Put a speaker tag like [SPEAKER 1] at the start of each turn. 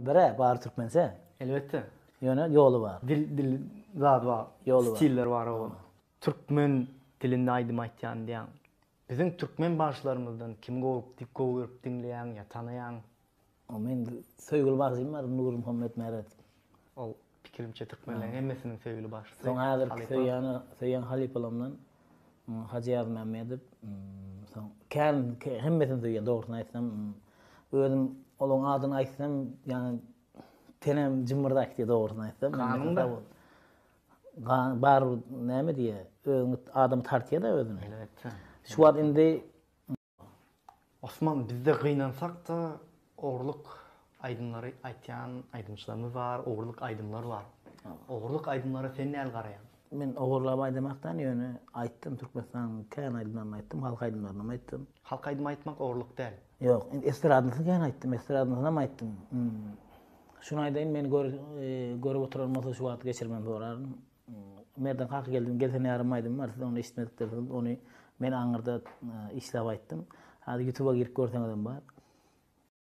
[SPEAKER 1] Bire bary türkmençe.
[SPEAKER 2] Elbetde.
[SPEAKER 1] Ýöne ýoly bar.
[SPEAKER 2] Dil dil zady bar.
[SPEAKER 1] Ýoly bar.
[SPEAKER 2] Stiller bar o. Türkmen dilinde aýdym aýtýan diýýäň. Biziň türkmen bagşylarymyzdan kimi gowy gowy görüp diňleýäň ýa tanaýaň?
[SPEAKER 1] O men söýgüli bagşym bar Nurmuhammet Meret.
[SPEAKER 2] Ol pikirimçe türkmenleriň hemmesiniň söýgüli bagşysy.
[SPEAKER 1] Soň häzirki söýýän söýýän halypalarymdan Hajy Ýazmämmedow soň kän hemmesini söýýän dogrusyny aýtsam özüm olaryň adyny aýtsam ýagny tenem jymyrdap gitýär dogrusyny aýtsam.
[SPEAKER 2] Ganyňda.
[SPEAKER 1] Gan bar näme diýýär özüňi adam tartýar-da özüni.
[SPEAKER 2] Elbetde.
[SPEAKER 1] Şu wagt indi
[SPEAKER 2] Osman bizde gynansakda ogurlyk aýdymlary aýtýan aýdymçylarymyz bar, ogurlyk aýdymlar bar. Ogurlyk aýdymlara sen näl garaýaň?
[SPEAKER 1] Men ogurlap aýdamakdan ýöne aýtdym Türkmenistanyň kän aýdymlaryny aýtdym, halk aýdymlarynam aýtdym.
[SPEAKER 2] Halk aýdymy aýtmak ogurlyk däl.
[SPEAKER 1] Ýok, indi estradnysyny kän aýtdym, estradnysynam aýtdym. Şuny aýdaýyn meni görüp oturan bolsa şu wagt geçirmem soraryn. Merdan kaka geldim, gel sen ýarym aýdym bar, siz ony eşitmedikdirsiňiz, ony men aňyrda işläp aýtdym. Häzir ýutuba girip görseňizem bar.